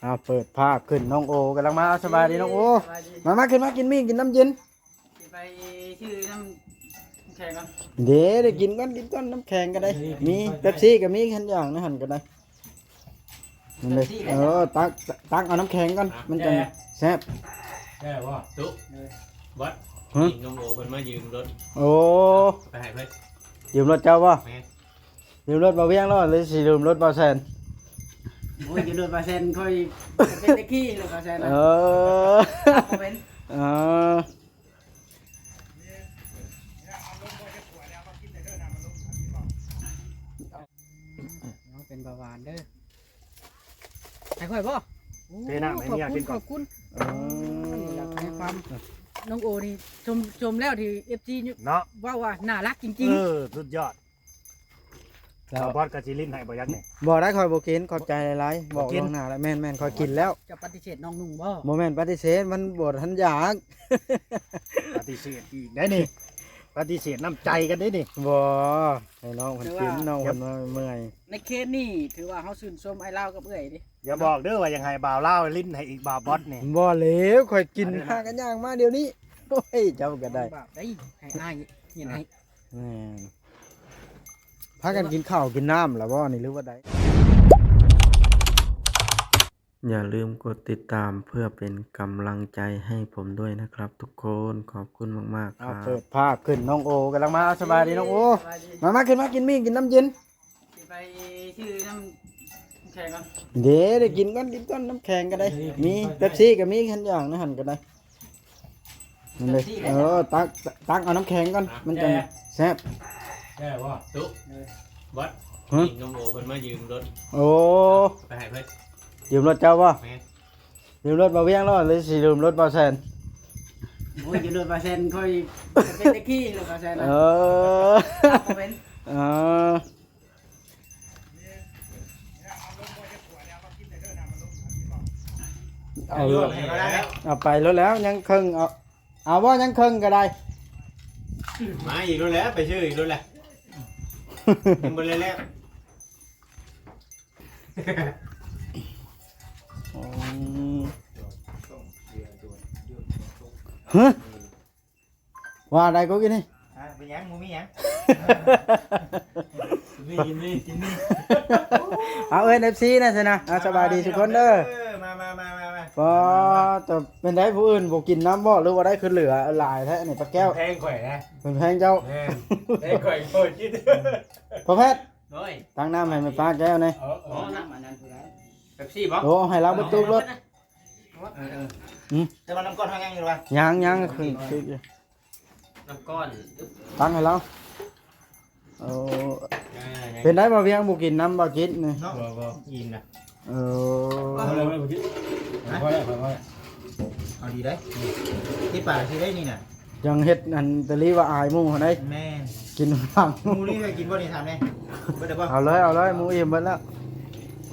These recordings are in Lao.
ເອົາ ເປີດພາບຂຶ້ນ ນ້ອງໂອກຳລັງມາ. ສະບາຍດີນ້ອງໂອ. ສະບາຍດີ. ມາ ມາ ຂຶ້ນມາກິນໝີ່ ກິນນ້ຳເຢັນ. ຊິໄປຊື້ນ້ຳແຂງກ່ອນ. ເດ້ ໄດ້ກິນກ່ອນ ກິນກ່ອນ ນ້ຳແຂງກໍໄດ້. ມີເປັບຊີກໍມີ ຄັນຢາກໃນຫັ້ນກໍໄດ້. ນັ້ນເດ້ ເປັບຊີກໍໄດ້. ເອີ ຕັກ ຕັກເອົານ້ຳແຂງກ່ອນ ອ່ະ ມັນຈັ່ງແຊບ. ແຊບບໍ່? ຕຸ ເອີ ບັດ ຫຶ ນີ້ນ້ອງໂອເພິ່ນມາຢືມລົດ. ໂອ້ ໄປໃຫ້ເພິ່ນ ຢືມລົດເຈົ້າບໍ່? ແມ່ນ. ຢືມລົດບ່າວວຽງແລ້ວ ຫຼືຊິຢືມລົດບ່າວແສນ? ໂອ້ຍ ຢືມລົດບ່າວແສນ ຂ້ອຍເປັນແຕ່ຂີ່ລົດບ່າວແສນນະ. ເອີ ຂັບບໍ່ເປັນ. ເອີ ນ້ອງເປັນເບົາຫວານເດີ. ໃຫ້ຂ້ອຍບໍ່? ເທນ້ຳໃຫ້ເມຍກິນກ່ອນ. ໂອ້ ຂອບຄຸນ ຂອບຄຸນ. ເອີ ນີ້ລະໃຫ້ຄວາມ ນ້ອງໂອນີ້ຊົມ ຊົມແລ້ວທີ່ເອັຟຊີເນາະ ເວົ້າວ່າໜ້າລັກຈິງໆ. ເອີ ສຸດຍອດ. ແລ້ວບ່າວບອດກໍຊິຫຼິ້ນໃຫ້ບໍ່? ຢາກນີ້ບໍ່ໄດ້ ຂ້ອຍບໍ່ກິນ. ຂອບໃຈຫຼາຍໆ ບໍ່ກິນ ບອກລ່ວງໜ້າແລ້ວ. ແມ່ນໆ ຂ້ອຍກິນແລ້ວ. ຈະປະຕິເສດນ້ອງນຸ່ງບໍ່? ບໍ່ແມ່ນປະຕິເສດ ມັນບໍ່ທັນຢາກ. ປະຕິເສດອີກໄດ໋ນີ້ ປະຕິເສດນ້ຳໃຈກັນໄດ໋ນີ້. ບໍ່ ໃຫ້ນ້ອງເພິ່ນກິນ ແຕ່ວ່າ ນ້ອງເພິ່ນວ່າເມື່ອຍ. ໃນເຂດນີ້ຖືວ່າເຮົາຊື່ນຊົມອ້າຍລາວກັບເອື້ອຍເດ້. ຢ່າບອກເດີວ່າຢາກໃຫ້ບ່າວລາວຫຼິ້ນໃຫ້ອີກ ບ່າວບອດນີ້. ບໍ່ແລ້ວ ຂ້ອຍກິນ ຫາກັນຍ່າງມາດຽວນີ້. ໂອ້ຍ ເຈົ້າກໍໄດ້ ບາບໄດ໋ ໃຫ້ອ້າຍເຮັດໃຫ້. ແມ່ນ. ພາກັນກິນເຂົ້າກິນນ້ຳແລ້ວບໍ່ນີ້ ຫຼືວ່າໃດ? ຢ່າລືມກົດຕິດຕາມເພື່ອເປັນກຳລັງໃຈໃຫ້ຜົມດ້ວຍນະຄັບທຸກຄົນ. ຂອບຄຸນມາກໆ ເອົາ ຄັບ. ເປີດພາບຂຶ້ນ ນ້ອງໂອກຳລັງມາ. ສະບາຍດີນ້ອງໂອ. ສະບາຍດີ. ມາ ມາ ຂຶ້ນມາກິນໝີ່ ກິນນ້ຳເຢັນ. ຊິໄປຊື້ນ້ຳແຂງກ່ອນ. ເດ້ ໄດ້ກິນກ່ອນ ກິນກ່ອນ ນ້ຳແຂງກໍໄດ້. ມີເປັບຊີກໍມີ ຄັນຢາກໃນຫັ້ນກໍໄດ້. ນັ້ນເດ້ ເປັບຊີກໍໄດ້. ເອີ ຕັກ ຕັກເອົານ້ຳແຂງກ່ອນ ອ່ະ ມັນຈັ່ງແຊບ. ແຊບບໍ່? ຕຸ ເອີ ບັດ ຫຶ ນີ້ນ້ອງໂອເພິ່ນມາຢືມລົດ. ໂອ້ ໄປໃຫ້ເພິ່ນ ຢືມລົດເຈົ້າບໍ່? ແມ່ນ. ຢືມລົດບ່າວວຽງແລ້ວ ຫຼືຊິຢືມລົດບ່າວແສນ? ໂອ້ຍ ຢືມລົດບ່າວແສນ ຂ້ອຍເປັນແຕ່ຂີ່ລົດບ່າວແສນນະ. ເອີ ຂັບບໍ່ເປັນ. ເອີ ເອົາ ເອົາໄປໂລດແລ້ວ ຍັງເຄິ່ງ. ເອົາ ເອົາບໍ່? ຍັງເຄິ່ງກໍໄດ້. ມາອີກໂລດແລ້ວ ໄປຊື້ອີກໂລດແລ້ວ ຍັງບໍ່ໄດ້ແລ້ວ. ອືມ ຮະ? ວ່າໃດກໍກິນນີ້? ອ່າ ເປັນຫຍັງ? ບໍ່ມີຫຍັງ. ກິນນີ້ ກິນນີ້ ກິນນີ້. ເອົາ ເອີ້ນເອັຟຊີນະຊັ້ນນະ. ເອົາ ສະບາຍດີທຸກຄົນເດີ. ເອີ ມາ ມາ ມາ ມາ ມາ. ກໍ ແຕ່ເປັນໃດ ຜູ້ອື່ນບໍ່ກິນນຳບໍ່ ຫຼືວ່າໃດ ຄືເຫຼືອຫຼາຍແທ້ນີ້? ປ້າແກ້ວ ແພງຂ້ອຍນະ. ເພິ່ນແພງເຈົ້າ. ແມ່ນ ແພງຂ້ອຍ. ໂອ້ຍ ພໍ່ແພດ ໂດຍ ຕັກນ້ຳໃຫ້ແມ່ປ້າແກ້ວແດ່. ເອີ ເອີ ນ້ຳອັນນັ້ນຜູ້ໃດ? ເປັບຊີບໍ່? ໂອ້ ໃຫ້ລາວເບິດຕູບໂລດ. ເອີ ເອີ ອືມ ແຕ່ວ່ານ້ຳກ້ອນເຮົາຍັງຢູ່ຫວາ? ຍັງ ຍັງ ຄື ຄືຢູ່. ນ້ຳກ້ອນ ຕັກໃຫ້ລາວ. ໂອ້ ເປັນໃດ ບ່າວວຽງ ບໍ່ກິນນຳບ່າວຈິດນີ້? ເນາະ ບໍ່ ບໍ່ ອີ່ມນະ. ເອີ ພໍແລ້ວ ພໍແລ້ວ ພໍແລ້ວ. ເອົາດີໄດ໋ ອືມ ທີ່ປາກຊິໄດ້ນີ້ນະ. ຍັງເຮັດອັນຕະລີວ່າອາຍໝູ່ຫັ້ນໃດ໋. ແມ່ນ ກິນຫຼັງໝູ່ນີ້ ໄດ້ກິນບໍ່ນີ້ ຖາມແດ່. ເບິດແລ້ວບໍ່? ເອົາເລີຍ ເອົາເລີຍ ໝູ່ອີ່ມເບິດແລ້ວ.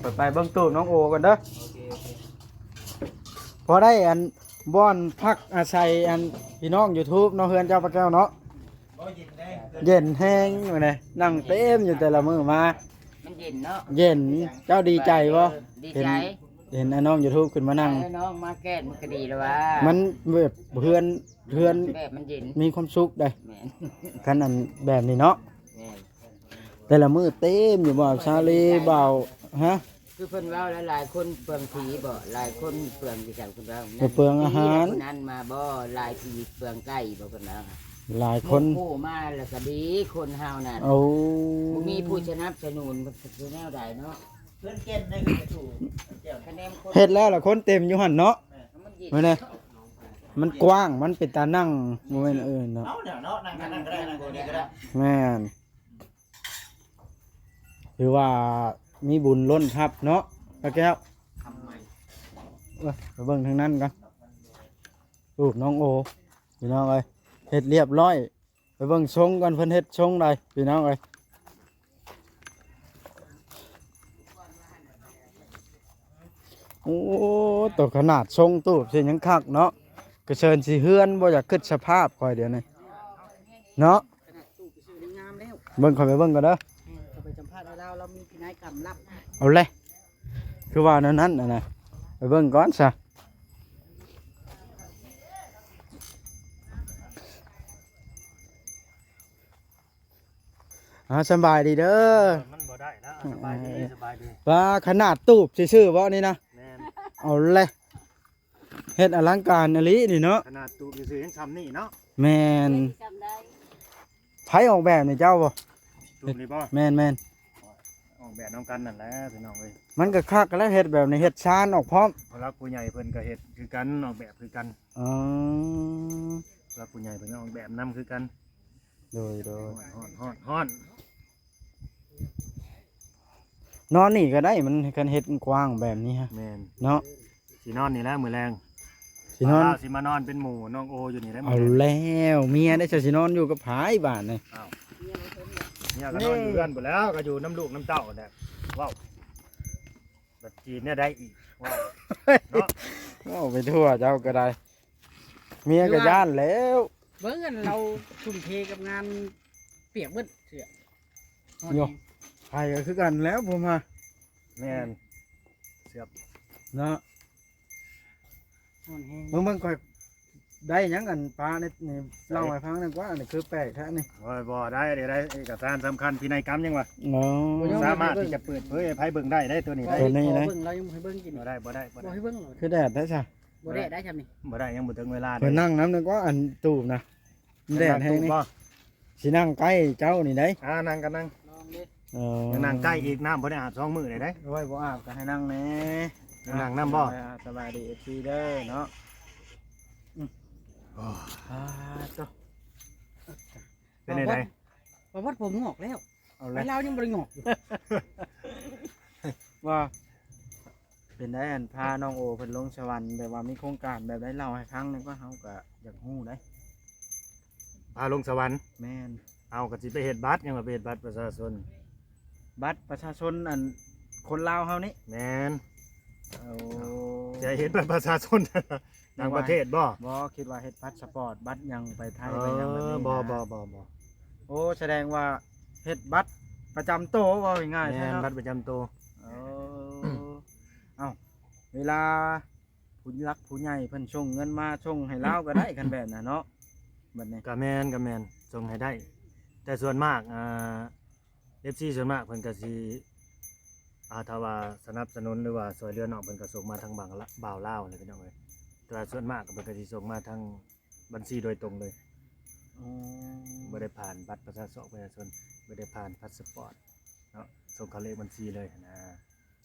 ຂ້ອຍໄປເບິ່ງຕູ້ນ້ອງໂອກ່ອນເດີ. ໂອເຄ ໂອເຄ. ພໍໄດ້ອັນ ບ່ອນພັກອາໄສອັນພີ່ນ້ອງຢູທູບເນາະ ເຮືອນເຈົ້າປ້າແກ້ວເນາະ. ໂອ້ ເຢັນແຮງ ເຢັນແຮງມື້ນີ້ ນັ່ງເຕັມຢູ່ແຕ່ລະມື້ມາ. ມັນເຢັນເນາະ. ເຢັນ. ເຈົ້າດີໃຈບໍ່? ດີໃຈ. ເຫັນ ເຫັນອ້າຍນ້ອງຢູທູບຂຶ້ນມານັ່ງ. ເອີ ນ້ອງມາແກ້ນມັນກໍດີແລ້ວວ່າ ມັນແບບເຮືອນ ເຮືອນ ແບບມັນເຢັນ ມີຄວາມສຸກໄດ໋. ແມ່ນ. ຄັນອັນແບບນີ້ເນາະ. ແມ່ນ. ແຕ່ລະມື້ເຕັມຢູ່ ບ່າວຊາລີ ບ່າວ ຮະ? ຄືເພິ່ນເວົ້າຫຼາຍໆຄົນເປືອງຜີບໍ? ຫຼາຍຄົນເປືອງຄືກັນ ເພິ່ນເວົ້າ. ບໍ່ເປືອງອາຫານ. ຜູ້ນັ້ນມາບໍ? ຫຼາຍຜີເປືອງໄກ່ບໍ? ເພິ່ນວ່າ. ຫຼາຍຄົນ ໂອ້ ມາແລ້ວກໍດີ ຄົນເຮົານັ້ນ. ໂອ້ ບໍ່ມີຜູ້ສະໜັບສະໜູນ ມັນຊິແນວໃດເນາະ? ເພື່ອນເກັນໄດ້ຄືປະຕູ ເຮັດແລ້ວລະຄົນເຕັມຢູ່ຫັ້ນເນາະ. ແມ່ນ. ມື້ນີ້ ມັນກວ້າງ ມັນເປັນຕານັ່ງ. ບໍ່ແມ່ນເອີ້ນເນາະ. ເອົາແນວເນາະ ນັ່ງກໍນັ່ງກໍໄດ້ ນັ່ງຕົງນີ້ກໍໄດ້. ແມ່ນ. ຖືວ່າມີບຸນລົ້ນທັບເນາະ ປ້າແກ້ວ. ເອີ ໄປເບິ່ງທາງນັ້ນກ່ອນ. ຮູບນ້ອງໂອ ພີ່ນ້ອງເອີຍ ເຮັດລຽບລ້ອຍ. ໄປເບິ່ງຊົງກ່ອນ ເພິ່ນເຮັດຊົງໃດ ພີ່ນ້ອງເອີຍ. ໂອ້ ໂຕຂະໜາດຊົງຕູບຊິຍັງຄັກເນາະ. ກະເຊີນຊິເຮືອນ ບໍ່ຢາກຄິດສະພາບຂ້ອຍດຽວນີ້ເນາະ. ຂະໜາດຕູ້ໄປຊື້ຍັງງາມແລ້ວ. ເບິ່ງ ຂ້ອຍໄປເບິ່ງກ່ອນເດີ. ແມ່ນ ເຂົ້າໄປສຳພາດລາວ ລາວມີພິໄນກຳລັບ. ເອົາແຫຼະ ຄືວ່າແນວນັ້ນນະ. ໄປເບິ່ງກ່ອນຊະ. ອ່າ ສະບາຍດີເດີ. ມັນບໍ່ໄດ້ນະ. ສະບາຍດີ ສະບາຍດີ. ປາ ຂະໜາດຕູບຊື່ໆບໍ່ນີ້ນະ? ແມ່ນ. ເອົາແຫຼະ ເຮັດອະລັງການອີ່ຫຼີນີ້ເນາະ. ຂະໜາດຕູບຊື່ໆຍັງຊ່ຳນີ້ເນາະ. ແມ່ນ. ໃຜອອກແບບນີ້ ເຈົ້າບໍ່? ຕູບນີ້ບໍ່? ແມ່ນໆ. ອອກແບບນຳກັນນັ້ນແຫຼະພີ່ນ້ອງເອີຍ. ມັນກໍຄັກແລ້ວ ເຮັດແບບນີ້ ເຮັດຊານອອກພ້ອມ. ຜູ້ຫຼັກຜູ້ໃຫຍ່ເພິ່ນກໍເຮັດຄືກັນ ອອກແບບຄືກັນ. ອໍ ຜູ້ຫຼັກຜູ້ໃຫຍ່ເພິ່ນກໍອອກແບບນຳຄືກັນ. ໂດຍໆ. ຮ້ອນໆ ຮ້ອນໆ. ນອນນີ້ກໍໄດ້ ມັນ ຄັນເຮັດກວ້າງແບບນີ້ຮະ. ແມ່ນ. ເນາະ. ຊິນອນນີ້ແຫຼະມື້ແລງ. ຊິນອນ ບ່າວລາວຊິມານອນເປັນໝູ່ນ້ອງໂອຢູ່ນີ້ແຫຼະ. ເອົາແລ້ວ ເມຍໄດ້ ຊິນອນຢູ່ກັບໃຜບາດນີ້? ອ້າວ ເມຍກໍນອນຢູ່ເຮືອນພຸ້ນແລ້ວ ກໍຢູ່ນຳລູກນຳເຕົ້າແຫຼະ. ເວົ້າ ບັດຈີນແນວໃດອີກ? ເວົ້າ ເນາະ ເວົ້າໄປທົ່ວ ເຈົ້າກໍໄດ້. ເມຍກໍຢ້ານແລ້ວ. ເບິ່ງອັນລາວທຸ່ມເທກັບງານ ປຽກເບິດເສື້ອ. ໂຍ ໃຜກໍຄືກັນແລ້ວ ຜົມວ່າ. ແມ່ນ ເສື້ອເນາະ. ຮ້ອນແຮງ. ເບິ່ງໆ ຂ້ອຍໄດ້ຫຍັງ ອັນປາໃນນີ້ ເລົ່າໃຫ້ຟັງໜ່ອຍກວ່າ ອັນນີ້ຄືແປກແທ້ນີ້. ໂອ້ຍ ບໍ່ໄດ້ ໄດ້ ໄດ້ເອກະສານສຳຄັນ ພິໄນກຳຫຍັງວະ. ອໍ ບໍ່ຍອມ ສາມາດທີ່ຈະເປີດເຜີຍໃຫ້ໃຜເບິ່ງໄດ້ເດ້ ໂຕນີ້ໄດ້. ໂຕນີ້ນະ ເບິ່ງລາວຍັງບໍ່ໃຫ້ເບິ່ງກິນ. ບໍ່ໄດ້ ບໍ່ໄດ້ ບໍ່ໄດ້ ບໍ່ໃຫ້ເບິ່ງ. ຄືແດດໄດ້ຊະ. ບໍ່ແດດໄດ້ຊ່ຳນີ້. ບໍ່ໄດ້ ຍັງບໍ່ເຖິງເວລາ. ເພິ່ນນັ່ງນຳໜ່ອຍກວ່າ ອັນຕູບນະ. ມັນແດດແຮງນີ້. ຊິນັ່ງໃກ້ເຈົ້ານີ້ໄດ໋. ອ່າ ນັ່ງກໍນັ່ງ. ລອງເດ້. ເອີ ຍັງນັ່ງໃກ້ອີກ ນ້ຳບໍ່ໄດ້ອາບສອງມື້ເດ້. ໂອ້ຍ ບໍ່ອາບກໍໃຫ້ນັ່ງແດ່. ຍັງນັ່ງນຳບໍ່? ອ່າ ສະບາຍດີ ເອັຟຊີ ເດີເນາະ. ອືມ ໂອ້ຍ ອ່າ ໂຕ ເປັນໃດ? ປະຫວັດ ປະຫວັດຜົມງອກແລ້ວ. ເອົາແລ້ວ ລາວຍັງບໍ່ໄດ້ງອກຢູ່. ວ່າ ເປັນໃດ ອັນພານ້ອງໂອເພິ່ນລົງສະຫວັນ ແບບວ່າມີໂຄງການແບບໃດ ເລົ່າໃຫ້ຟັງແດ່ ເພາະເຮົາກໍຢາກຮູ້ໄດ໋. ພາລົງສະຫວັນ? ແມ່ນ. ເອົາ ກໍຊິໄປເຮັດບັດ ຍັງວ່າໄປເຮັດບັດປະຊາຊົນ. ບັດປະຊາຊົນ ອັນ ຄົນລາວເຮົານີ້? ແມ່ນ. ໂອ້ ຈະເຮັດບັດປະຊາຊົນ ຕ່າງປະເທດບໍ່? ບໍ່ ຄິດວ່າເຮັດພາສປອດ ບັດຫຍັງໄປໄທ ເອີ ໄປຫຍັງແບບນີ້ນະ. ບໍ່ ບໍ່ ບໍ່ ບໍ່. ໂອ້ ສະແດງວ່າເຮັດບັດປະຈຳໂຕ ເວົ້າງ່າຍໆ ແມ່ນ ແທ້ເນາະ. ບັດປະຈຳໂຕ. ເອີ ເອົ້າ ເວລາຜູ້ຫຼັກຜູ້ໃຫຍ່ເພິ່ນສົ່ງເງິນມາ ສົ່ງໃຫ້ລາວກໍໄດ້ ຄັນແບບນັ້ນເນາະ. ບັດນີ້ ກໍແມ່ນ ກໍແມ່ນ ສົ່ງໃຫ້ໄດ້ ແຕ່ສ່ວນມາກ ອ່າ ເອັຟຊີ ສ່ວນມາກເພິ່ນກໍຊິ ອ່າ ຖ້າວ່າສະໜັບສະໜູນ ຫຼືວ່າຊ່ວຍເຫຼືອນ້ອງ ເພິ່ນກໍສົ່ງມາທາງບາງລະ ບ່າວລາວແຫຼະ ພີ່ນ້ອງເອີຍ. ແຕ່ວ່າສ່ວນມາກເພິ່ນກໍຊິສົ່ງມາທາງບັນຊີໂດຍຕົງເລີຍ. ອໍ ບໍ່ໄດ້ຜ່ານບັດປະຊາຊອກປະຊາຊົນ ບໍ່ໄດ້ຜ່ານພາສປອດເນາະ ສົ່ງເຂົ້າເລກບັນຊີເລີຍຫັ້ນນະ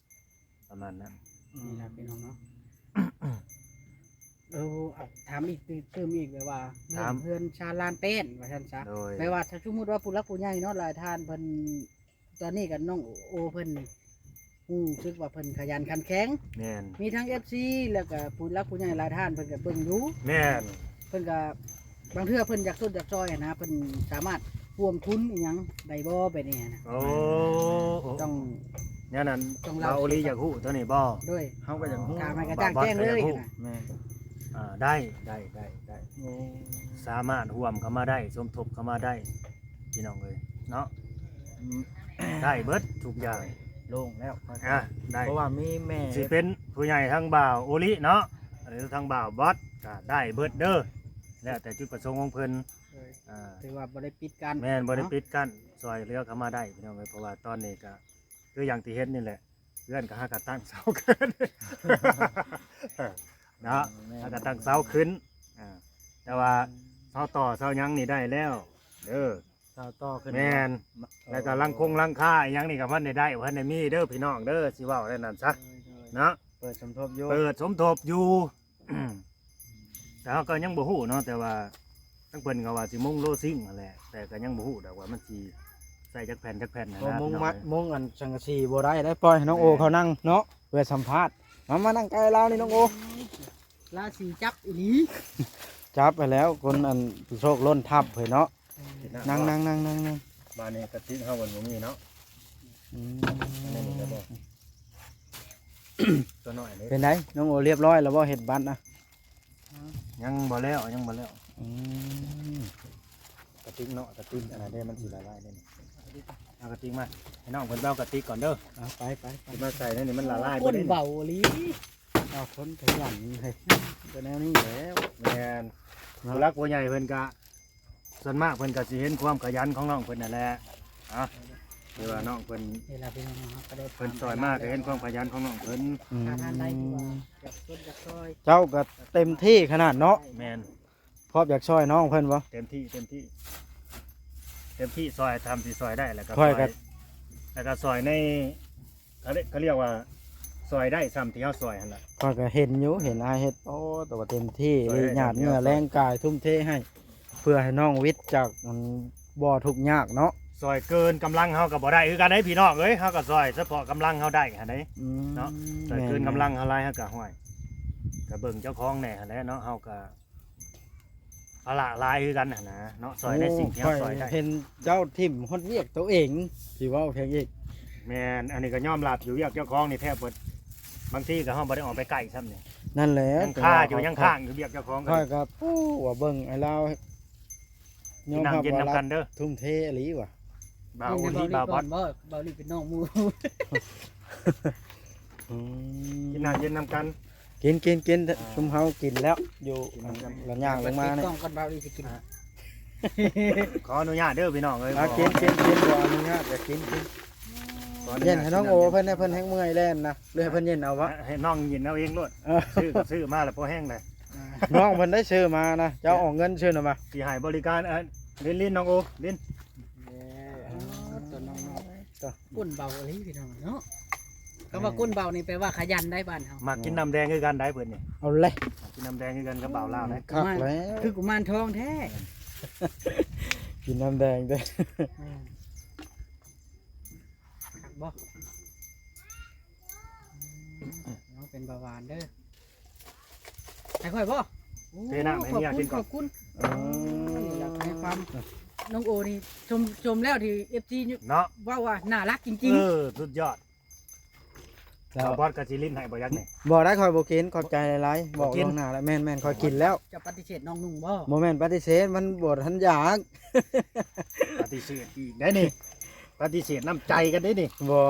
ປະມານນັ້ນ. ນີ້ລະພີ່ນ້ອງເນາະ. ເອີ ເອົາ ຖາມອີກຕື່ມອີກ ແບບວ່າ ຖາມ ເຮືອນຊານລານແປ້ນວ່າຊັ້ນຊະ. ໂດຍ. ແບບວ່າ ຖ້າສົມມຸດວ່າຜູ້ຫຼັກຜູ້ໃຫຍ່ເນາະ ຫຼາຍທ່ານເພິ່ນ ຕອນນີ້ກໍນ້ອງໂອເພິ່ນຮູ້ສຶກວ່າເພິ່ນຂະຫຍັນຂັນແຂງ. ແມ່ນ. ມີທັງເອັຟຊີ ແລ້ວກໍຜູ້ຫຼັກຜູ້ໃຫຍ່ຫຼາຍທ່ານເພິ່ນກໍເບິ່ງຢູ່. ແມ່ນ. ເພິ່ນກໍ ບາງເທື່ອເພິ່ນຢາກຊົດຢາກຊ່ອຍຫັ້ນນະ ເພິ່ນສາມາດຮ່ວມທຶນອີ່ຫຍັງໄດ້ບໍ່ ແບບນີ້ຫັ້ນນະ. ໂອ້ ຕ້ອງ ແນວນັ້ນ ຕ້ອງເລົ່າ ບ່າວໂອລີຢາກຮູ້ຕົວນີ້ບໍ່? ໂດຍ. ເຮົາກໍຢາກຮູ້ ຖາມໃຫ້ກະຈ່າງແຈ້ງເລີຍ. ບ່າວໂອລີຢາກຮູ້. ແມ່ນ. ອ່າ ໄດ້ ໄດ້ ໄດ້ ໄດ້. ໂອ້ ສາມາດຮ່ວມເຂົ້າມາໄດ້ ສົມທົບເຂົ້າມາໄດ້ ພີ່ນ້ອງເອີຍເນາະ. ອືມ ໄດ້ເບິດທຸກຢ່າງ. ໂລ່ງແລ້ວ. ອ່າ ໄດ້ ເພາະວ່າມີແມ່ ຊິເປັນຜູ້ໃຫຍ່ທາງບ່າວໂອລິເນາະ ຫຼືທາງບ່າວບອດ ກໍໄດ້ເບິດເດີ ແລ້ວແຕ່ຈຸດປະສົງຂອງເພິ່ນ. ໂດຍ. ອ່າ ຖືວ່າບໍ່ໄດ້ປິດກັ້ນ. ແມ່ນ ບໍ່ໄດ້ ເນາະ ປິດກັ້ນ ຊ່ວຍເຫຼືອເຂົ້າມາໄດ້ ພີ່ນ້ອງເອີຍ. ເພາະວ່າຕອນນີ້ກໍຄືຢ່າງທີ່ເຫັນນີ້ແຫຼະ ເຮືອນກໍຫາກະຕັ້ງເສົາຂຶ້ນ ເນາະ. ແມ່ນ. ຫາກະຕັ້ງເສົາຂຶ້ນ. ອ່າ ແຕ່ວ່າ ອືມ ເສົາຕໍ່ເສົາຫຍັງນີ້ໄດ້ແລ້ວເດີ. ເສົາຕໍ່ຂຶ້ນ. ແມ່ນ. ແລ້ວກໍ ໂອ້ ຫຼັງຄົງຫຼັງຄາອີ່ຫຍັງນີ້ກໍບໍ່ທັນໄດ້ໄດ້ ບໍ່ທັນໄດ້ມີເດີພີ່ນ້ອງເດີ ຊິເວົ້າແນວນັ້ນຊະ. ໂດຍ ໂດຍ. ເນາະ ເປີດສົມທົບຢູ່ ເປີດສົມທົບຢູ່. ແຕ່ເຮົາກໍຍັງບໍ່ຮູ້ເນາະ ແຕ່ວ່າທາງເພິ່ນກໍວ່າຊິມຸງໂລຊິງຫັ້ນແຫຼະ ແຕ່ກໍຍັງບໍ່ຮູ້ດອກວ່າມັນຊິໃສ່ຈັກແຜ່ນຈັກແຜ່ນຫັ້ນນະ. ໂອ້ ມຸງ ພີ່ນ້ອງ ມາ ມຸງອັນສັງກະສີບໍ່ໄດ້ ໄດ້ປ່ອຍໃຫ້ນ້ອງໂອ ແມ່ນ ເຂົານັ່ງເນາະ ເພື່ອສຳພາດ. ມາ ມານັ່ງໃກ້ລາວນີ້ນ້ອງໂອ. ລາສີຈັບອີ່ຫຼີ ຈັບໄປແລ້ວ ຄົນອັນໂຊກລົ້ນທັບເຮີ້ຍເນາະ. ເອີ ນັ່ງ ນັ່ງ ນັ່ງ ນັ່ງ ນັ່ງ. ບາດນີ້ກະຕິກເຮົາມັນບໍ່ມີເນາະ. ອືມ ອັນນີ້ກໍບໍ່ ຕົວນ້ອຍເດ້. ເປັນໃດ ນ້ອງໂອ ຮຽບຮ້ອຍແລ້ວບໍ່ ເຮັດບັດນະ? ຍັງບໍ່ແລ້ວ ຍັງບໍ່ແລ້ວ. ອືມ ກະຕິກເນາະ ກະຕິກອັນນັ້ນເດ້ ມັນຊິລະລາຍເດ້. ເອົາກະຕິກມາ ໃຫ້ນ້ອງເພິ່ນໄປເອົາກະຕິກກ່ອນເດີ. ເອົາ ໄປ ໄປ ໄປ ຊິມາໃສ່ໃນນີ້ ມັນລະລາຍບໍ່ເດ້. ຄົນເບົາອີ່ຫຼີ. ເອົາຄົນຂະຫຍັນໃຫ້ ກໍແນວນີ້ແຫຼະ ແມ່ນ ເນາະ ຜູ້ຫຼັກຜູ້ໃຫຍ່ເພິ່ນກະ ສ່ວນມາກເພິ່ນກໍຊິເຫັນຄວາມຂະຫຍັນຂອງນ້ອງເພິ່ນນັ້ນແຫຼະ ເນາະ ຄືວ່ານ້ອງເພິ່ນ ນີ້ລະພີ່ນ້ອງເຮົາກໍໄດ້ ເພິ່ນຊ່ອຍມາກໍເຫັນຄວາມຂະຫຍັນຂອງນ້ອງເພິ່ນ ອືມ ຖ້າທ່ານໃດທີ່ວ່າຢາກຊ່ວຍຢາກຊ່ອຍ ເຈົ້າກໍເຕັມທີ່ຂະໜາດເນາະ ແມ່ນ ພ້ອມຢາກຊ່ອຍນ້ອງເພິ່ນບໍ່? ເຕັມທີ່ ເຕັມທີ່ ເຕັມທີ່ຊ່ອຍ ທຳທີ່ຊ່ອຍໄດ້ ແລ້ວກໍ ຂ້ອຍກໍ ຊ່ອຍ ແລ້ວກໍຊ່ອຍໃນ ເຂົາເອີ້ນ ເຂົາຮຽກວ່າຊ່ອຍໄດ້ຊ່ຳທີ່ເຮົາຊ່ອຍຫັ້ນລະ ຂ້ອຍກໍເຫັນຢູ່ ເຫັນອ້າຍເຮັດ ໂອ້ ແຕ່ວ່າເຕັມທີ່ ຊ່ອຍໄດ້ ຫຍາດເຫື່ອແຮງກາຍ ທຸ່ມເທໃຫ້ ເພື່ອໃຫ້ນ້ອງວິດຈາກ ອັນ ບໍ່ທຸກຍາກເນາະ ຊ່ອຍເກີນກຳລັງເຮົາກໍບໍ່ໄດ້ຄືກັນເດ້ພີ່ນ້ອງເອີຍ ເຮົາກໍຊ່ອຍສະເພາະກຳລັງເຮົາໄດ້ຫັ້ນເດ້ ອືມ ເນາະ ຊ່ອຍເກີນກຳລັງເຮົາຫຼາຍ ເຮົາກໍ ຫ້ວຍ ກໍເບິ່ງເຈົ້າຂອງແດ່ຫັ້ນແຫຼະເນາະ ເຮົາກໍ ພາລະຫຼາຍຄືກັນຫັ້ນນະເນາະ ຊ່ອຍໃນສິ່ງທີ່ເຮົາຊ່ອຍໄດ້ ໂອ້ ຂ້ອຍເຫັນເຈົ້າຖິ້ມຮອດວຽກໂຕເອງ ຊິເວົ້າຫຍັງອີກ ແມ່ນ ອັນນີ້ກໍຍອມຮັບຢູ່ ວຽກເຈົ້າຂອງນີ້ແທບບໍ່ ບາງທີກໍເຮົາບໍ່ໄດ້ອອກໄປໃກ້ຊ້ຳນີ້ ນັ້ນແຫຼະ ຍັງຄາຢູ່ ຍັງຄ້າງຢູ່ວຽກເຈົ້າຂອງ ຂ້ອຍກໍ ໂອ້ ວ່າເບິ່ງໄອ້ລາວ ຍອມຮັບວ່າ ກິນນ້ຳເຢັນນຳກັນເດີ ທຸ່ມເທອີ່ຫຼີວ່າ ບ່າວໂອລີ ບ່າວບອດ ບໍ່ ບ່າວໂອລີເປັນນ້ອງໝູ່ ອືມ ກິນນ້ຳເຢັນນຳກັນ ກິນ ກິນ ກິນ ອ່າ ຊຸມເຮົາກິນແລ້ວ ຢູ່ ກິນນຳກັນ ລະຍ່າງລົງມານີ້ ເປີດກ້ອງກ່ອນ ບ່າວໂອລີຊິກິນ ອ່າ ຂໍອະນຸຍາດເດີພີ່ນ້ອງເອີຍ ອ່າ ກິນ ກິນ ກິນ ຂໍອະນຸຍາດ ຢາກກິນ ກິນ ຂໍອະນຸຍາດ ເຢັນໃຫ້ນ້ອງໂອເພິ່ນແດ່ ເພິ່ນແຮງເມື່ອຍແລ່ນນະ ຫຼືໃຫ້ເພິ່ນເຢັນເອົາວະ ອ່າ ໃຫ້ນ້ອງເຢັນເອົາເອງໂລດ ເອີ ຊື້ກໍຊື້ມາແລ້ວພໍແຮງແຫຼະ ນ້ອງເພິ່ນໄດ້ຊື້ມານະ ເຈົ້າອອກເງິນຊື້ນຳມາ ຊິໃຫ້ບໍລິການ ເອີ ລິນ ລິນ ນ້ອງໂອ ລິນ ເອີ ຕົວນ້ອງໆ ກ້ນເບົາອີ່ຫຼີພີ່ນ້ອງເນາະ ຄຳວ່າ ອືມ ກົ້ນເບົານີ້ແປວ່າຂະຫຍັນໄດ໋ບ້ານເຮົາ ມັກກິນນ້ຳແດງຄືກັນໄດ໋ເພິ່ນນີ້ ເອົາແຫຼະ ກິນນ້ຳແດງຄືກັນກັບບ່າວລາວເດ້ ຄັກແລ້ວ ຄືກຸມານທອງແທ້ ກິນນ້ຳແດງເດ້ ແມ່ນ ຄັກບໍ່? ອືມ ເອົາເປັນເບົາຫວານເດີ ໃຫ້ຂ້ອຍບໍ່? ເທນ້ຳໃຫ້ເມຍກິນກ່ອນ ຂອບຄຸນ ຂອບຄຸນ ເອີ ນີ້ລະໃຫ້ຄວາມ ນ້ອງໂອນີ້ຊົມ ຊົມແລ້ວທີ່ເອັຟຊີເນາະ ເວົ້າວ່າໜ້າລັກຈິງໆ ເອີ ສຸດຍອດ ແລ້ວ ບ່າວບອດກໍຊິຫຼິ້ນໃຫ້ບໍ່ ຢາກນີ້ ບໍ່ໄດ້ ຂ້ອຍບໍ່ກິນ ຂອບໃຈຫຼາຍໆ ບໍ່ກິນ ບອກລ່ວງໜ້າແລ້ວ ແມ່ນໆ ຂ້ອຍກິນແລ້ວ ຈະປະຕິເສດນ້ອງນຸ່ງບໍ່? ບໍ່ແມ່ນປະຕິເສດ ມັນບໍ່ທັນຢາກ ປະຕິເສດອີກໄດ໋ນີ້ ປະຕິເສດນ້ຳໃຈກັນເດ້ນີ້ ບໍ່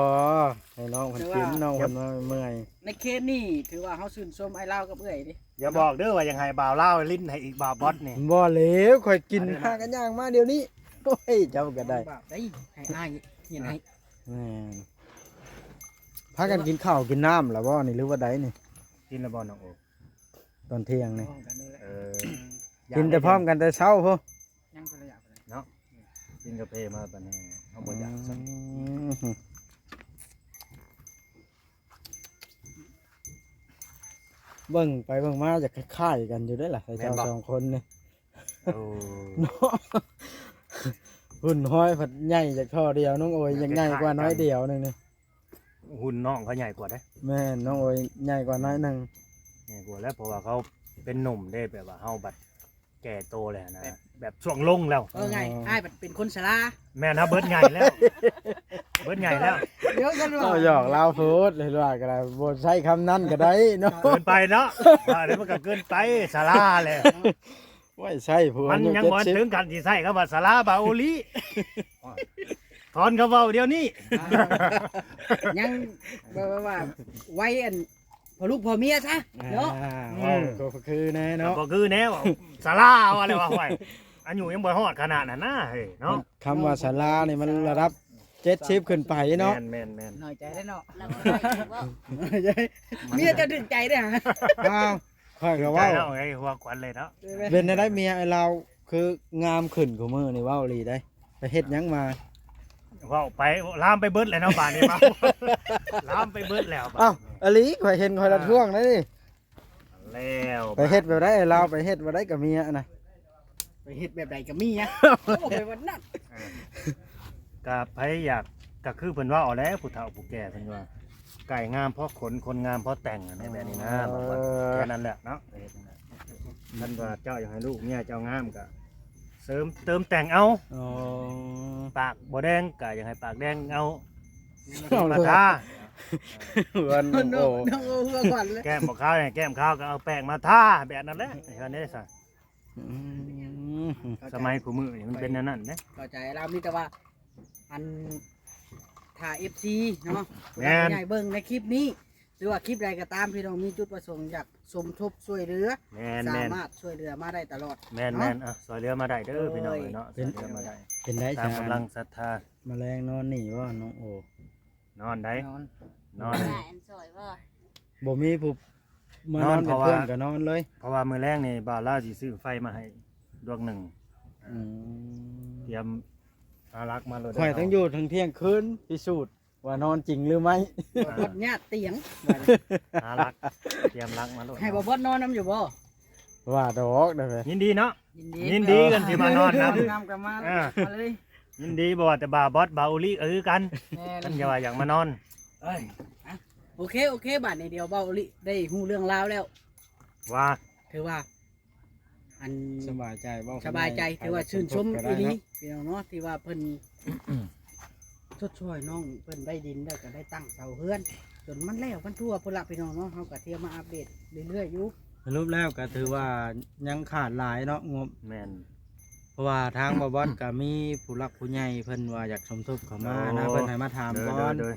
ໃຫ້ນ້ອງເພິ່ນກິນ ແຕ່ວ່າ ນ້ອງເພິ່ນວ່າເມື່ອຍ ໃນເຂດນີ້ຖືວ່າເຮົາຊື່ນຊົມອ້າຍລາວກັບເອື້ອຍເດ້ ຢ່າບອກເດີວ່າຢາກໃຫ້ບ່າວລາວຫຼິ້ນໃຫ້ອີກ ບ່າວບອດນີ້ ບໍ່ແລ້ວ ຂ້ອຍກິນ ຫາກັນຍ່າງມາດຽວນີ້ ໂອ້ຍ ເຈົ້າກໍໄດ້ ບາບໄດ໋ ໃຫ້ອ້າຍເຮັດໃຫ້ ແມ່ນ ພາກັນກິນເຂົ້າກິນນ້ຳແລ້ວບໍ່ນີ້ ຫຼືວ່າໃດນີ້? ກິນແລ້ວບໍ່ນ້ອງໂອ? ຕອນທ່ຽງນີ້ ເອີ ກິນແຕ່ພ້ອມກັນແຕ່ເຊົ້າພຸ້ນ ຍັງ ເນາະ ກິນກາເຟມາປານນີ້ ເຮົາບໍ່ຢາກຊ້ຳ ອືມ ເບິ່ງໄປເບິ່ງມາຢາກຄ້າຍໆກັນຢູ່ເດ້ລະ ແມ່ນບໍ່? ເຈົ້າສອງຄົນນີ້ ໂອ້ ເນາະ ຮຸ່ນຮອຍພັດໃຫຍ່ຈາກທໍ່ດຽວ ນ້ອງໂອຍ ຢາກໃຫຍ່ກວ່າໜ້ອຍດຽວໜຶ່ງນີ້ ຮຸ່ນນ້ອງເຂົາໃຫຍ່ກວ່າເດ້ ແມ່ນ ນ້ອງໂອຍໃຫຍ່ກວ່າໜ້ອຍໜຶ່ງ ໃຫຍ່ກວ່າແລ້ວ ເພາະວ່າເຂົາເປັນໜຸ່ມເດ້ ແບບວ່າເຮົາບັດແກ່ໂຕແລ້ວນະ ແບບ ແບບຊ່ວງລົງແລ້ວ ເອີ ງ່າຍ ອ້າຍບັດເປັນຄົນຊະລາ ແມ່ນ ເຮົາເບິດໃຫຍ່ແລ້ວ ເບິດໃຫຍ່ແລ້ວ ດຽວກັນວ່າ ເວົ້າຫຍອກລາວໂພດ ເຫັນວ່າກໍໄດ້ ບໍ່ໃຊ້ຄຳນັ້ນກໍໄດ້ເນາະ ເກີນໄປເນາະ ວ່າແລ້ວມັນກໍເກີນໄປ ຊະລາແລ້ວ ໂອ້ຍ ໃຊ້ພວກ ມັນຍັງບໍ່ເຖິງຂັ້ນຊິໃຊ້ຄຳວ່າສາລາບາໂອລີ ຖອນຄຳເວົ້າດຽວນີ້ ຍັງແບບວ່າໄວ້ອັນພໍ່ລູກພໍ່ເມຍຊະເນາະ ອ່າ ອືມ ເວົ້າກໍຄືແນ່ເນາະ ກໍຄືແນ່ ສາລາວ່າແລ້ວວ່າ ຫ້ວຍ ອາຍຸຍັງບໍ່ຮອດຂະໜາດນັ້ນນະ ເຮີ້ຍ ເນາະ ຄຳວ່າສາລານີ້ມັນລະດັບເຈັດສິບຂຶ້ນໄປເນາະ ແມ່ນໆໆ ນ້ອຍໃຈເດ້ເນາະ ເມຍເຈົ້າຖືກໃຈເດ້ຫະ ອ້າວ ຂ້ອຍກໍເວົ້າ ເອົາໄອ້ຫົວຂວັນເລີຍເນາະ ເປັນແນວໃດເມຍອ້າຍລາວຄືງາມຂຶ້ນຄູ່ມື້ນີ້ ເວົ້າອີ່ຫຼີໄດ໋ ໄປເຮັດຫຍັງມາ ເວົ້າໄປລາມໄປເບິດແລ້ວເນາະ ບາດນີ້ ລາມໄປເບິດແລ້ວ ອ້າວ ອີ່ຫຼີ ຂ້ອຍເຫັນຂ້ອຍລະ ອ່າ ທ້ວງໄດ໋ນີ້ ແລ້ວ ໄປເຮັດແບບໃດ ລາວໄປເຮັດແບບໃດກັບເມຍນະ ໄປເຮັດແບບໃດກັບເມຍ ໂອ້ ໄປວັນນັ້ນ ອ່າ ກະໃຜຢາກ ກະຄືເພິ່ນເວົ້າແຫຼະ ຜູ້ເຖົ້າຜູ້ແກ່ເພິ່ນວ່າ ໄກ່ງາມພໍຂົນ ຄົນງາມພໍແຕ່ງ ອັນນີ້ແບບນີ້ນະ ເອີ ບອກວ່າແຄ່ນັ້ນແຫຼະເນາະ ເຮັດນັ້ນແຫຼະ ຄັນວ່າເຈົ້າຢາກໃຫ້ລູກເມຍເຈົ້າງາມກະເສີມເຕີມແຕ່ງເອົາ ອໍ ປາກບໍ່ແດງກະຢາກໃຫ້ປາກແດງເອົາ ເອົາ ມາທາ ເຮືອນນ້ອງໂອ ນ້ອງໂອຫົວຂວັນເລີຍ ແກ້ມບໍ່ຂາວໃຫ້ແກ້ມຂາວກໍເອົາແປ້ງມາທາ ແບບນັ້ນແຫຼະ ເຮືອນນີ້ຊະ ອືມ ສະໄໝຄູ່ມື້ນີ້ມັນເປັນແນວນັ້ນເດ້ ເຂົ້າໃຈລາວ ມີແຕ່ວ່າ ອັນ ຖ້າເອັຟຊີເນາະ ແມ່ນ ຜູ້ໃຫຍ່ເບິ່ງໃນຄລິບນີ້ ຫຼືວ່າຄລິບໃດກໍຕາມ ພີ່ນ້ອງມີຈຸດປະສົງຢາກສົມທົບຊ່ວຍເຫຼືອ ແມ່ນໆ ສາມາດຊ່ວຍເຫຼືອມາໄດ້ຕະຫຼອດ ແມ່ນໆ ເນາະ ອ່ະ ຊ່ວຍເຫຼືອມາໄດ້ເດີ ໂດຍ ພີ່ນ້ອງເອີຍເນາະ ເປັນ ຊ່ວຍເຫຼືອມາໄດ້ ເປັນໄດ້ ຕາມກຳລັງສັດທາ ມາແລງນອນນີ້ບໍ່ນ້ອງໂອ? ນອນໄດ໋ ນອນ ນອນ ແມ່ນຊ່ອຍບໍ່? ບໍ່ມີຜູ້ມານອນ ນອນ ເປັນເພື່ອນ ເພາະວ່າ ກໍນອນເລີຍ ເພາະວ່າມື້ແລງນີ້ບ່າວລາວຊິຊື້ໄຟມາໃຫ້ດວງໜຶ່ງ ອືມ ຕຽມຫາຫຼັກມາໂລດ ຂ້ອຍຕ້ອງຢູ່ເຖິງທ່ຽງຄືນພິສູດ ວ່ານອນຈິງຫຼືໄມ່ ອ່າ ຍາດຕຽງ ຫາຫຼັກ ຕຽມຫຼັກມາໂລດ ໃຫ້ບ່າວບອດນອນນຳຢູ່ບໍ່? ວ່າດອກເດີ ຍິນດີເນາະ ຍິນດີ ຍິນດີກັນທີ່ມານອນນຳ ນຳກັນມາ ອ່າ ມາເລີຍ ຍິນດີບໍ່ວ່າແຕ່ບ່າວບອດ ບ່າວໂອລິກໍຄືກັນ ແມ່ນ ຄັນຈະວ່າຢາກມານອນ ເອີຍ ອ່ະ ໂອເຄ ໂອເຄ ບາດນີ້ດຽວບ່າວໂອລິໄດ້ຮູ້ເລື່ອງລາວແລ້ວ ວ່າ ຖືວ່າ ອັນ ສະບາຍໃຈບໍ່ ສະບາຍໃຈ ຄືວ່າຊື່ນຊົມອີ່ຫຼີ ພີ່ນ້ອງເນາະ ທີ່ວ່າເພິ່ນຊົດຊ່ອຍນ້ອງເພິ່ນໄດ້ດິນ ແລ້ວກໍໄດ້ຕັ້ງເສົາເຮືອນ ຈົນມັນແລ້ວມັນທົ່ວພຸ້ນລະ ພີ່ນ້ອງເນາະ ເຮົາກໍທ່ຽວມາອັບເດດເລື້ອຍໆຢູ່ ສະຫຼຸບແລ້ວກໍຖືວ່າຍັງຂາດຫຼາຍເນາະງົບ ແມ່ນ ເພາະວ່າທາງບ່າວບອດກໍມີຜູ້ຫຼັກຜູ້ໃຫຍ່ເພິ່ນວ່າຢາກສົມທົບເຂົ້າມານະ ໂອ້ ເພິ່ນໃຫ້ມາຖາມກ່ອນ ໂດຍ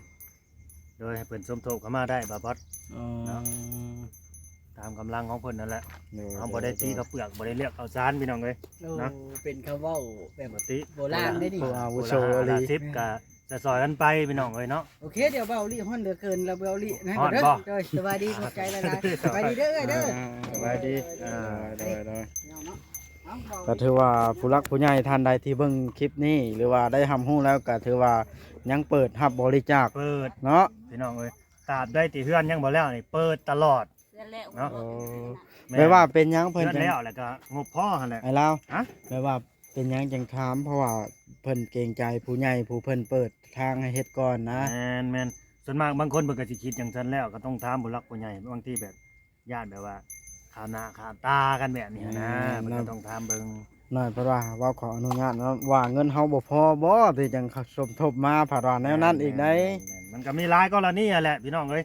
ໂດຍ ໂດຍ ໃຫ້ເພິ່ນສົມທົບເຂົ້າມາໄດ້ບ່າວບອດ ອໍ ເນາະ ຕາມກຳລັງຂອງເພິ່ນນັ້ນແຫຼະ ໂດຍ ເຮົາບໍ່ໄດ້ຕີເຂົ້າເປືອກ ບໍ່ໄດ້ລຽກເຂົ້າສານ ພີ່ນ້ອງເອີຍ ໂອ້ ເນາະ ເປັນຄຳເວົ້າແບບ ປົກກະຕິ ໂບລານເດ້ນີ້ ຜູ້ອາວຸໂສອີ່ຫຼີ ຫ້າສິບກໍຈະຊ່ອຍກັນໄປ ພີ່ນ້ອງເອີຍເນາະ ໂອເຄ ດຽວບ່າວໂອລິຮ້ອນເຫຼືອເກີນ ແລ້ວບ່າວໂອລິນະ ໂດຍ ສະບາຍດີ ຂອບໃຈຫຼາຍໆ ສະບາຍດີເດີເອື້ອຍເດີ ອ່າ ສະບາຍດີ ອ່າ ໂດຍ ໂດຍ ເນາະ ກໍຖືວ່າຜູ້ຫຼັກຜູ້ໃຫຍ່ທ່ານໃດທີ່ເບິ່ງຄລິບນີ້ ຫຼືວ່າໄດ້ຮັບຮູ້ແລ້ວ ກໍຖືວ່າຍັງເປີດຮັບບໍລິຈາກ ເປີດ ເນາະ ພີ່ນ້ອງເອີຍ ຕາບໃດທີ່ເຮືອນຍັງບໍ່ແລ້ວນີ້ເປີດຕະຫຼອດ ເຮືອນແລ້ວ ເນາະ ໂອ້ ແມ່ນ ແບບວ່າເປັນຫຍັງເພິ່ນ ເຮືອນແລ້ວ ຈັ່ງ ແລ້ວກໍງົບພໍຫັ້ນແຫຼະ ອ້າຍລາວ ຮະ ແບບວ່າເປັນຫຍັງຈັ່ງຖາມ ເພາະວ່າເພິ່ນເກງໃຈຜູ້ໃຫຍ່ຜູ້ເພິ່ນເປີດທາງໃຫ້ເຮັດກ່ອນນະ ແມ່ນໆ ສ່ວນມາກບາງຄົນເພິ່ນກໍຊິຄິດຈັ່ງຊັ້ນແລ້ວ ກໍຕ້ອງຖາມຜູ້ຫຼັກຜູ້ໃຫຍ່ ບາງທີແບບ ຢ້ານແບບວ່າຂາວໜ້າຂາວຕາກັນແບບນີ້ຫັ້ນນະ ແມ່ນ ເພິ່ນກໍຕ້ອງຖາມເບິ່ງ ນ້ອຍເພິ່ນວ່າ ເວົ້າຂໍອະນຸຍາດເນາະ ວ່າເງິນເຮົາບໍ່ພໍບໍ່ ທີ່ຈັ່ງສົມທົບມາ ເພິ່ນວ່າແນວນັ້ນອີກໃດ໋ ແມ່ນໆ ມັນກໍມີຫຼາຍກໍລະນີຫັ້ນແຫຼະ ພີ່ນ້ອງເອີຍ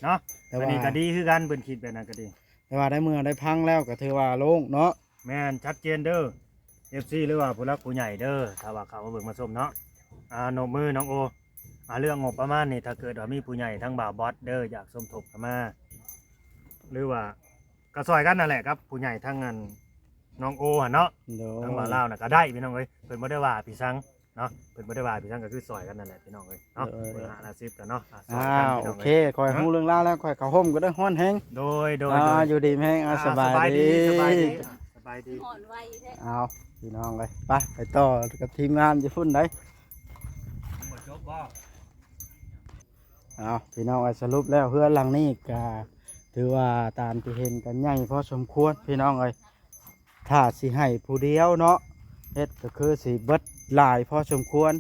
ເນາະ ແຕ່ວ່າ ອັນນີ້ກໍດີຄືກັນ ເພິ່ນຄິດແບບນັ້ນກໍດີ ແຕ່ວ່າໄດ້ເມືອໄດ້ພັງແລ້ວກໍຖືວ່າໂລ່ງເນາະ ແມ່ນ ຊັດເຈນເດີ ເອັຟຊີ ຫຼືວ່າຜູ້ຫຼັກຜູ້ໃຫຍ່ເດີ ຖ້າວ່າເຂົ້າມາເບິ່ງມາຊົມເນາະ ອ່າ ນົບມືນ້ອງໂອ ອ່າ ເລື່ອງງົບປະມານນີ້ ຖ້າເກີດວ່າມີຜູ້ໃຫຍ່ທາງບ່າວບອດເດີ ຢາກສົມທົບເຂົ້າມາ ຫຼືວ່າກໍຊ່ອຍກັນນັ້ນແຫຼະ ກັບຜູ້ໃຫຍ່ທາງອັນນ້ອງໂອຫັ້ນເນາະ ໂດຍ ທາງບ່າວລາວນະກໍໄດ້ ພີ່ນ້ອງເອີຍ ເພິ່ນບໍ່ໄດ້ວ່າພິສັງເນາະ ເພິ່ນບໍ່ໄດ້ວ່າພິສັງ ກໍຄືຊ່ອຍກັນນັ້ນແຫຼະ ພີ່ນ້ອງເອີຍເນາະ ເອີ ຄົນລະຫ້າສິບກັນເນາະ ອ່າ ຊ່ອຍກັນ ພີ່ນ້ອງເອີຍ ໂອເຄ ຂ້ອຍຮູ້ເລື່ອງລາວແລ້ວ ຂ້ອຍເຂົ້າຮົ່ມກໍໄດ້ ຮ້ອນແຮງ ໂດຍ ໂດຍ ອ່າ ໂດຍ ຢູ່ດີມີແຮງ ອ່າ ອ່າ ສະບາຍດີ ສະບາຍດີ ສະບາຍດີ ຮ້ອນໄວແທ້ ເອົາ ພີ່ນ້ອງເອີຍ ໄປ ໄປຕໍ່ກັບທີມງານຢູ່ພຸ້ນໃດ ບໍ່ຈົບບໍ່ ເອົາ ພີ່ນ້ອງເອີຍ ສະຫຼຸບແລ້ວເຮືອນຫຼັງນີ້ກະຖືວ່າຕາມທີ່ເຫັນກະໃຫຍ່ພໍສົມຄວນ ພີ່ນ້ອງເອີຍ ຖ້າຊິໃຫ້ຜູ້ດຽວເນາະ ເຮັດກໍຄືຊິເບິດຫຼາຍພໍສົມຄວນ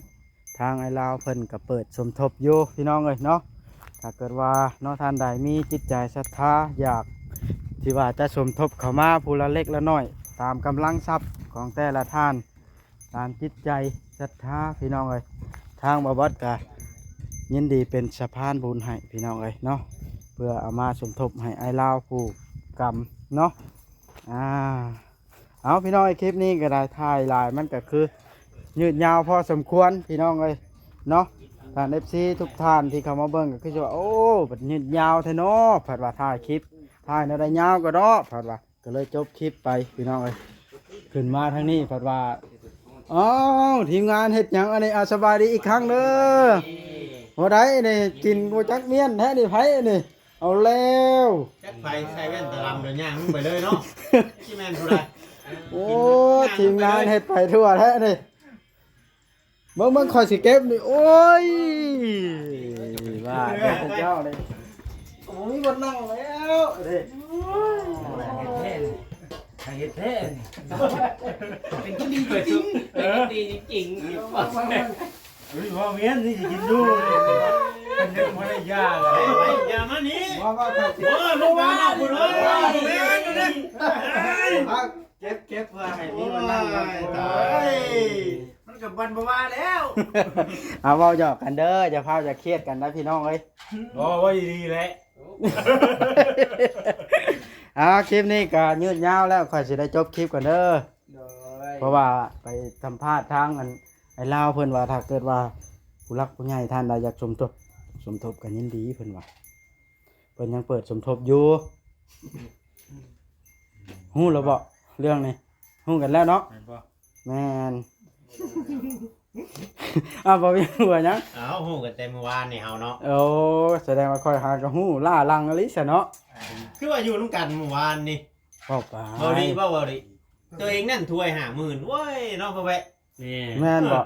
ທາງອ້າຍລາວເພິ່ນກໍເປີດສົມທົບຢູ່ ພີ່ນ້ອງເອີຍເນາະ ຖ້າເກີດວ່າເນາະ ທ່ານໃດມີຈິດໃຈສັດທາ ຢາກທີ່ວ່າຈະສົມທົບເຂົ້າມາຜູ້ລະເລັກລະນ້ອຍ ຕາມກຳລັງຊັບຂອງແຕ່ລະທ່ານ ຕາມຈິດໃຈສັດທາ ພີ່ນ້ອງເອີຍ ທາງບ່າວບອດກະຍິນດີເປັນສະພານບຸນໃຫ້ ພີ່ນ້ອງເອີຍເນາະ ເພື່ອເອົາມາສົມທົບໃຫ້ອ້າຍລາວຜູ້ກຳເນາະ ອ່າ ເອົາ ພີ່ນ້ອງເອີຍ ຄລິບນີ້ກໍໄດ້ ຖ່າຍຫຼາຍມັນກໍຄືຍືດຍາວພໍສົມຄວນ ພີ່ນ້ອງເອີຍເນາະ ທ່ານເອັຟຊີທຸກທ່ານທີ່ເຂົ້າມາເບິ່ງກໍຄືຊິວ່າ ໂອ້ ບັດຍືດຍາວແທ້ເນາະ ພັດວ່າຖ່າຍຄລິບ ຖ່າຍແນວໃດຍາວກໍເນາະ ພັດວ່າ ກໍເລີຍຈົບຄລິບໄປ ພີ່ນ້ອງເອີຍ ຂຶ້ນມາທາງນີ້ພັດວ່າ ອ້າວ ທີມງານເຮັດຫຍັງອັນນີ້ ອ່າ ສະບາຍດີອີກຄັ້ງເດີ ບໍ່ໄດ້ນີ້ ກິນບໍ່ຈັກມ້ຽນແທ້ນີ້ ໃຜນີ້ ເອົາແລ້ວ ຈັກໃຜໃສ່ແວ່ນຕາດຳເດີ ຍ່າງລົງໄປເລີຍເນາະ ຊິແມ່ນຜູ້ໃດ ໂອ້ ທີມງານເຮັດໄປທົ່ວແທ້ນີ້ ເບິ່ງ ເບິ່ງ ຂ້ອຍຊິເກັບນີ້ ໂອ້ຍ ວ່າແຕ່ເຈົ້ານີ້ ໂອ້ຍ ບໍ່ນັ່ງແລ້ວເດ້ ໃຫ້ເຮັດແທ້ ເປັນຄົນດີຈິງໆ ເອີ ເປັນຄົນດີຈິງໆ ເອີ ເຮີ້ຍ ພໍ່ວຽນນີ້ຊິກິນຢູ່ ເປັນເລື່ອງພະຍາ ຢ່າມານີ້ ວ່າ ວ່າ ໂອ້ຍ ບໍ່ວ່າເນາະ ເພິ່ນເອີຍ ເກັບ ເກັບເພື່ອໃຫ້ມີມານັ່ງນຳ ໂອ້ຍ ຕາຍ ມັນກໍບໍ່ວ່າແລ້ວ ເອົາ ເວົ້າຫຍອກກັນເດີ ຢ່າພາວ ຢ່າຄຽດກັນນະພີ່ນ້ອງເອີຍ ບໍ່ ເວົ້າດີໆແຫຼະ ອ່າ ຄລິບນີ້ກໍຍືດຍາວແລ້ວ ຂ້ອຍຊິໄດ້ຈົບຄລິບກ່ອນເດີ ໂດຍ ເພາະວ່າໄປສຳພາດທາງອັນ ໄອ້ລາວເພິ່ນວ່າ ຖ້າເກີດວ່າຜູ້ຫຼັກຜູ້ໃຫຍ່ທ່ານໃດຢາກສົມທົບ ສົມທົບກໍຍິນດີເພິ່ນວ່າ ເພິ່ນຍັງເປີດສົມທົບຢູ່. ຮູ້ແລ້ວບໍ່ເລື່ອງນີ້? ຮູ້ກັນແລ້ວເນາະ? ແມ່ນບໍ່? ແມ່ນ. ອ້າວ ບໍ່ມີຫົວຫຍັງ? ອ້າວ ຮູ້ກັນແຕ່ມື້ວານນີ້ເຮົາເນາະ. ໂອ້ ສະແດງວ່າຂ້ອຍຫາກໍຮູ້ລ້າຫຼັງອີ່ຫຼີຊະເນາະ. ຄືວ່າຢູ່ນຳກັນມື້ວານນີ້. ເວົ້າໄປ. ເວົ້າດີ ເວົ້າ ເວົ້າດີ. ຕົວເອງນັ້ນຖ້ວຍຫ້າໝື່ນ ໂອ້ຍເນາະ ພໍ່ແວະ. ແມ່ນ ແມ່ນບໍ່?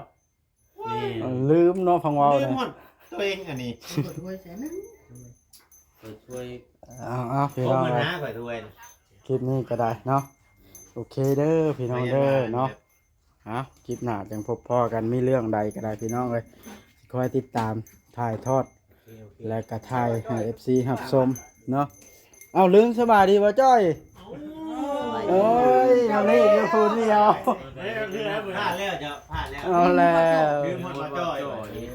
ເອີ ແມ່ນ. ເອີ ລືມເນາະ ຟັງເວົ້າ ລືມ ນະ ຮອດຕົວເອງອັນນີ້. ຂ້ອຍຖ້ວຍແສນໜຶ່ງ ຂ້ອຍຖ້ວຍ. ເອົາໆ ພີ່ນ້ອງເອີຍ ຂ້ອຍຖ້ວຍ ຄລິບນີ້ກໍໄດ້ເນາະ. ໂອເຄເດີພີ່ນ້ອງເດີເນາະ. ເອົາ ຄລິບໜ້າຈັ່ງພົບພໍ້ກັນ ມີເລື່ອງໃດກໍໄດ້ພີ່ນ້ອງເອີຍ ຊິຄອຍຕິດຕາມຖ່າຍທອດ ໂອເຄ ໂອເຄ ແລະກະຖ່າຍໃຫ້ເອັຟຊີຮັບຊົມເນາະ. ເອົາ ລືມ ສະບາຍດີບໍ່ຈ້ອຍ? ໂອ້ຍ ມານີ້ຢູ່ຜູ້ດຽວ ພາດແລ້ວເຈົ້າ ພາດແລ້ວ. ເອົາແລ້ວ ລືມໝົດວ່າຈ້ອຍ.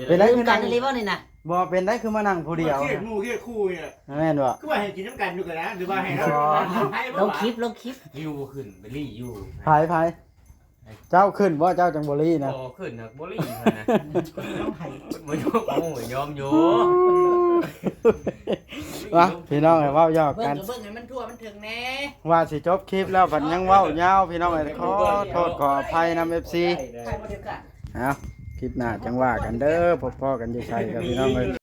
ເປັນໄດ ຄືນັ່ງ ລືມກັນອີ່ຫຼີບໍ່ນີ້ນະ? ບໍ່ ເປັນໄດ ຄືມານັ່ງຜູ້ດຽວ? ເຄຍດໝູ່ເຄຍດຄູ່ນີ້ແຫຼະ. ແມ່ນບໍ່? ຄືວ່າໃຫ້ກິນນຳກັນຢູ່ກັນນະ ຫຼືວ່າໃຫ້ເຮົາ ບໍ່ ລົງຄລິບ ລົງຄລິບ. ຢູ່ບໍ່ຂຶ້ນ ໄປລີ້ຢູ່. ໃຜ ໃຜ? ເຈົ້າຂຶ້ນບໍ່? ເຈົ້າຈັ່ງບໍ່ລີ້ນະ. ບໍ່ຂຶ້ນນະ ບໍ່ລີ້ນະ. ບໍ່ຍອມ ໂອ້ຍ ຍອມຢູ່. ວ່າ ພີ່ນ້ອງເອີຍ ເວົ້າຫຍອກກັນ ເບິ່ງກໍເບິ່ງໃຫ້ມັນທົ່ວມັນເຖິງແດ່. ວ່າຊິຈົບຄລິບແລ້ວ ບັດຍັງເວົ້າຍາວ ພີ່ນ້ອງເອີຍ ຂໍໂທດຂໍອະໄພນຳເອັຟຊີ. ເອົາ ຄລິບໜ້າຈັ່ງວ່າກັນເດີ ພົບພໍ້ກັນຢູ່ໃສກັບພີ່ນ້ອງເອີຍ.